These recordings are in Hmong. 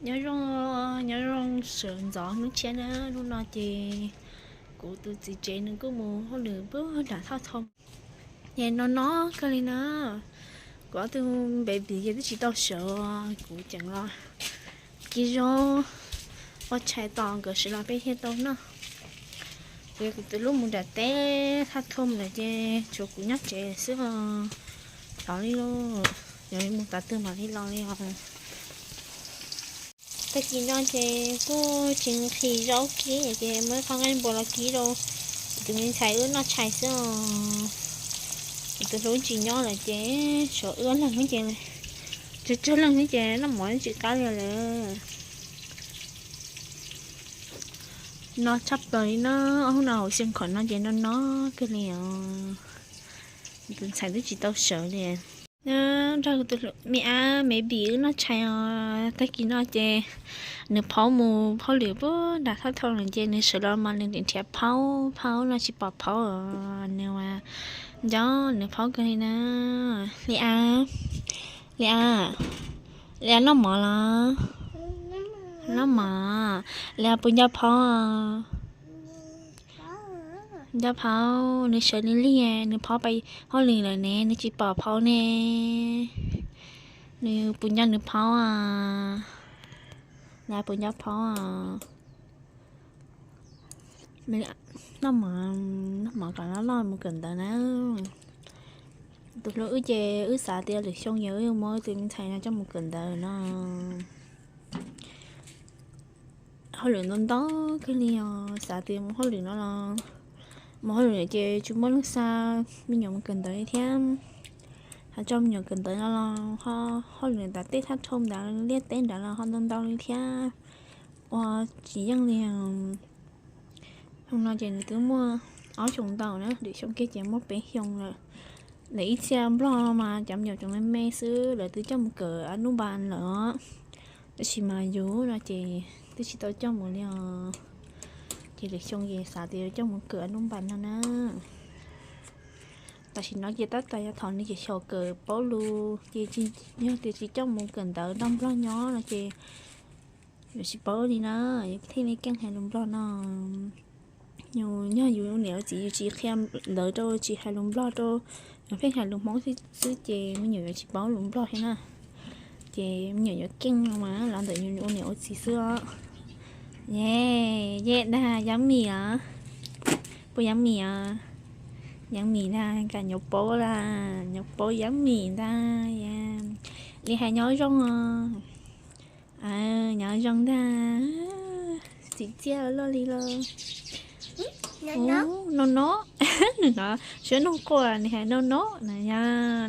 Nyob zoo, nyob zoo sawv ntxov hnub tshiab na. Hnub no ces kuv tus txiv tsev nws kuj mus hauj lwm puag nram thaj thom. Ces no no kawg li na. Kuv ob tug baby ces twb tsis tau sawv, kuv tseem los kib zaub ua tshais tos nkawd sawv los peb thiaj tau noj. Kuv tus hlub mus nram teb thaj thom lawm ces tshuav kuv nyob tsev xwb os. Thov li lauj, yog mus tau twg mam li los li os. Tag kis no ces kuj tsis nqhis zaub kib ces muab qhov nqaij npua los kib rau kuv tus me ntxhais wb noj tshais xwb os. Kuv tus hlub tsis nyob lawm ces tshuav wb ob leeg xwb ces, tsawg tsawg leej xwb ces noj mov tsis qab li lawm. No tshaj plaws li no, ob hnub no hauv xyoo khaum no ces no no kawg li os. Tus ntxhais twb tsis tau sawv li. Nrog kuv tus me ab me bi wb noj tshais os. Tag kis no ces nws phaub mus hauj lwm puag nram thaj thom lawm ces nws sawv los mas nws nrhiav phaub, phaub no tsis pom phaub os. Nws mas nco nws phaub kawg li na. Li ab, li ab, li ab noj mov los? Noj mov. Li ab puas nco phaub? Nco phaub, nws sawv nws lig, nws phaub pais hauj lwm lawm ne, nws tsis pom phaub ne. Nws puas nco nws phaub a? Li ab puas nco phaub a? Noj mov, noj mov kom loj loj mus kawm ntawv na. Tus hlub wb ces wb xav tias lwm xyoo yog wb yuav muab tus me ntxhais no coj mus kawm ntawv no. Hauj lwm ntau ntau kawg li os, xav tias mus hauj lwm no los, mus hauj lwm ces tsis muaj leej xa me nyuam mus kawm ntawv li thiab. Ho coj me nyuam kawm ntawv no los ho hauj lwm nram tej thaj thom ntawd liaj teb nrad los ho ntau ntau li thiab. Ua tsis yeej li. Xyoo no ces nws twb muaj ob xyoos ntau na, lwm xyoo kiag ces muaj peb xyoo lawm. Lawv ib txhia Nplog mas cov me nyuam tseem me me xwb lawv twb coj mus kawm a nub npas lawm. Tab sis mas yus no ces twb tsis tau coj mus li os. Ces lwm xyoo ces xav tias coj mus kawm a nub npas no na. Tam sim no ces tab tom yog thaum nws tseem xyaum kawm paub lus ces yog tias tsis coj mus kawm ntawv nrog Nplog nyob no ces yuav tsis paub li na, yuav thiaj li keej hais lus Nplog no. Yus yog yus niam yus txiv yus tsis qhia ntawv rau, tsis hais lus Nplog rau, yus pheej hais lus Hmoob xwb ces me nyuam yuav tsis paub lus Nplog thiab na. Ces me nyuam yuav keej no mas los ntawm yus ua niam ua txiv xwb os. Ye, ye dag yummy os. Puas yummy os? Yummy ntag, kam nyob paub la, nyob paub yummy ntag. Li hais nyob zoo os. Nyob zoo ntag. Txiv txiaj loj li los. No no, nws hnov suab noog quaj nws hais no no na,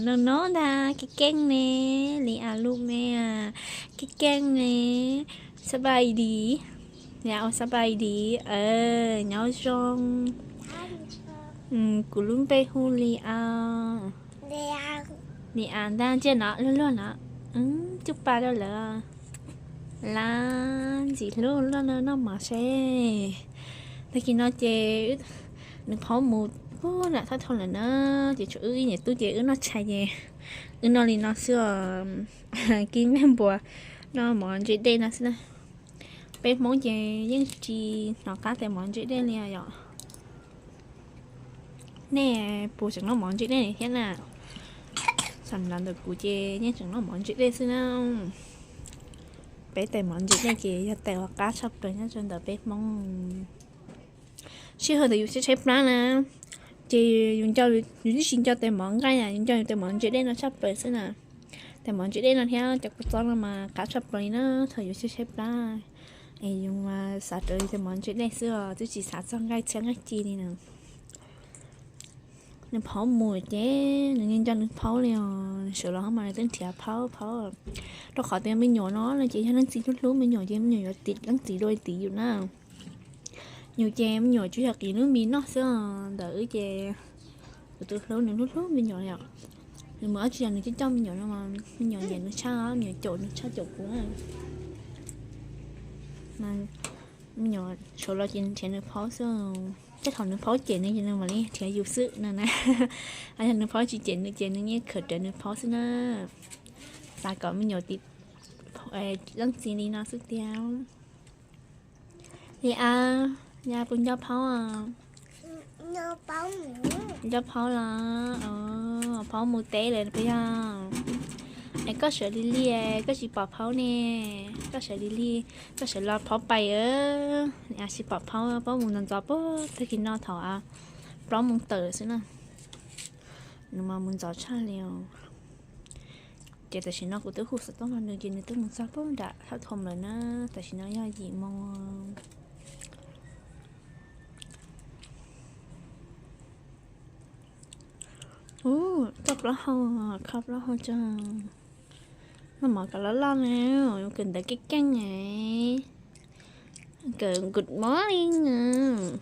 no no ntag, keej keej ne, Li As lub me, keej keej ne. ສະບາຍດີ Li As, ສະບາຍດີ nyob zoo. Kuv lub npe hu Li As. Li As ntag, ntsia no luag luag no, coj pa rau lawv. Laj ntxim hlub luaj no, noj mov seb. Tag kis no ces nws phaub mus puag nram thaj thom lawm na, ces tshuav wb ib niam tub ces wb noj tshais ces wb noj li no xwb os. Kib nqaij npua, noj mov ntse dej no xwb na. Peb Hmoob ces yeej tsis hnov qab tais mov ntse dej li os yom. Nej puas tseem noj mov ntse dej thiab na? Xam ntawm kuv ces yeej tseem noj mov ntse dej xwb na. Peb tais mov ntse dej ces yog tais uas qab tshaj plaws nyob rau ntawm peb Hmoob. Sij hawm ntawd yus tshaib tshaib plab na, ces yus nco, yus twb tsis nco tais mov nqaij na, yus nco yus tais mov ntse dej no tshaj plaws xwb na. Tais mov ntse dej no thiab cov kua txob no mas qab tshaj plaws li na, thaum yus tshaib tshaib plab es yus mas xav rawv yus tais mov ntse dej xwb os, twb tsis xav txog nqaij txhiab nqaij ci li na. Nws phaub mus ces nws yeej nco nws phaub li os, nws sawv los mas nws twb nrhiav phaub phaub. Rau qhov tias me nyuam no no ces yog leej txiv hlub hlub me nyuam ces me nyuam yuav tim leej txiv dua tim yus na. Yus ces me nyuam tsuas yog qiv lub mis noj xwb os. Ntawm wb ces kuv tus hlub nws hlub hlub me nyuam li os. Nws mus dab tsi los nws coj coj me nyuam no, me nyuam nyiam nws tshaj, me nyuam caum nws tshaj caum kuv na. Me nyuam sawv los ces nrhiav nws phaub xwb. Tej thaum nws phaub cem nws ces nws mam li nrhiav yus xwb no na. Yog nws phaub tsis cem nws ces nws yeej khawm rawv nws phaub xwb na. Xav kom me nyuam tim Leej txiv li no xwb tiag. Li Av, Av puas nco Phaub? Nco Phaub los? Phaub mus teb lawm puas yog? Es koj sawv li li, koj tsis pom Phaub ne? Koj sawv li li, koj sawv los Phaub pais. Av tsis pom Phaub, Phaub mus ntxov ntxov puag tag kis no thaum plaub moos tawm xwb na. Nws mas mus ntxov tshaj li os. Ces tam sim no kuv twb hu xov tooj rau nws ces nws twb mus txog puag nram thaj thom lawm na. Tam sim no yog yim moo. Ub, koj plaub hau, koj plaub hau tso. Noj mov kom loj loj na, kawm ntawv keej keej. Kawm good morning.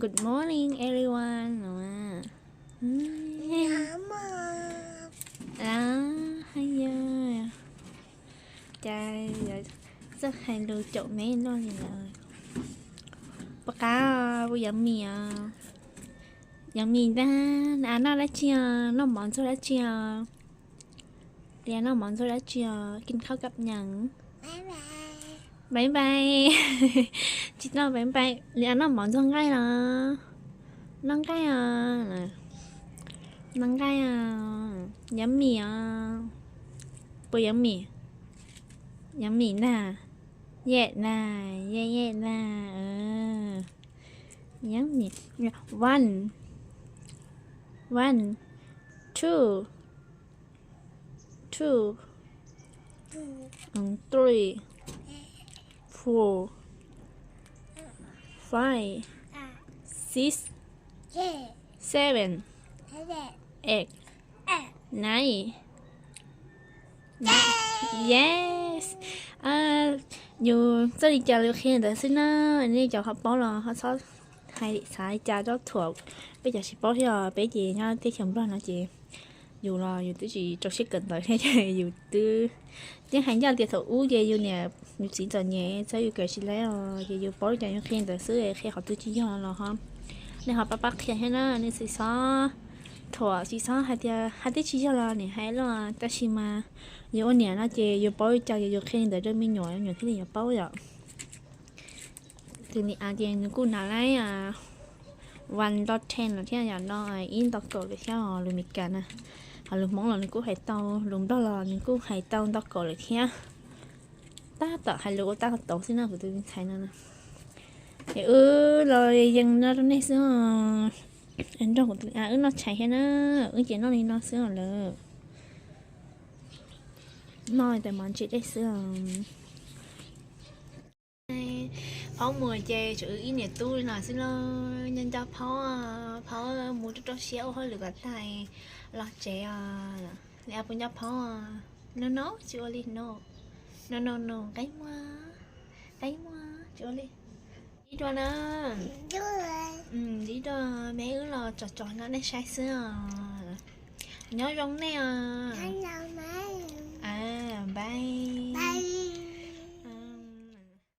Good morning everyone. Hais yog, cas txawj hais lus caum me noj li lawm. Puas qab, puas yummy os? Yummy ntag. Av noj dab tsi os? Noj mov ntxuag dab tsi os? Li Av noj mov ntxuag dab tsi os? Kin khau kab nyeem. Bye bye. Tsis tau bye bye. Li Av noj mov ntxuag nqaij los? Noj nqaij os. Noj nqaij os. Yummy os. Puas yummy? Yummy ntag. Yej ntag, yej yej ntag. Yummy. One, one, two, two, three, four, five, six, seven, eight, nine. Yes. Yus txawj li cas lus qhia ntawd xwb na. Nej cov ho paub los ho txhob hais xav li cas rau thuam. Peb cov tsis paub thiab os, peb ces nyob teb chaws Nplog no ces yus los yus twb tsis rau siab kawm ntawv thiab ces yus twb, yeej hais ncaj tias thaum ub ces yus niam yus txiv txom nyem txhawb yus kawm tsis laib os, ces yus paub li cas yus qhia ntawd xwb, qhia qhov twg tsis yog los ho nej ho pab pab qhia thiab na. Nej tsis txhob thuam, tsis txhob hais tias hais twb tsis yog los niam hais los, tab sis mas yus ua niam no ces yus paub li cas ces yus qhia li ntawd rau me nyuam, me nyuam thiaj li yuav paub yom. Tus Li Av ces nws kuj hnav laib one to ten lawm thiab yom, no ib nto kaum lawm thiab os, lus Meskas na. Ho lus Hmoob los nws kuj hais tau, lus Nplog los nws kuj hais tau nto kaum lawm thiab. Tab tom hais lus ua tab tau xwb na kuv tus me ntxhais no. Es wb los yees no rau nej xwb os. Nrog kuv tus Av wb noj tshais thiab na, wb ces noj li no xwb os lawm. Noj tas mov ntsis dej xwb os. Phaub mus ces tsuas wb ib niam tub li no xwb lauj. Nco nco Phaub, Phaub mus rau rau siab ua hauj lwm kom tag los tsev os. Li Av puas nco Phaub? No no, tsis ua li no. No no no, qe muag, qe muag, tsis ua li. Dib dua na. Dib dua, me wb los tsom tsom no nej saib xwb os. Nyob zoo nej os. Bye.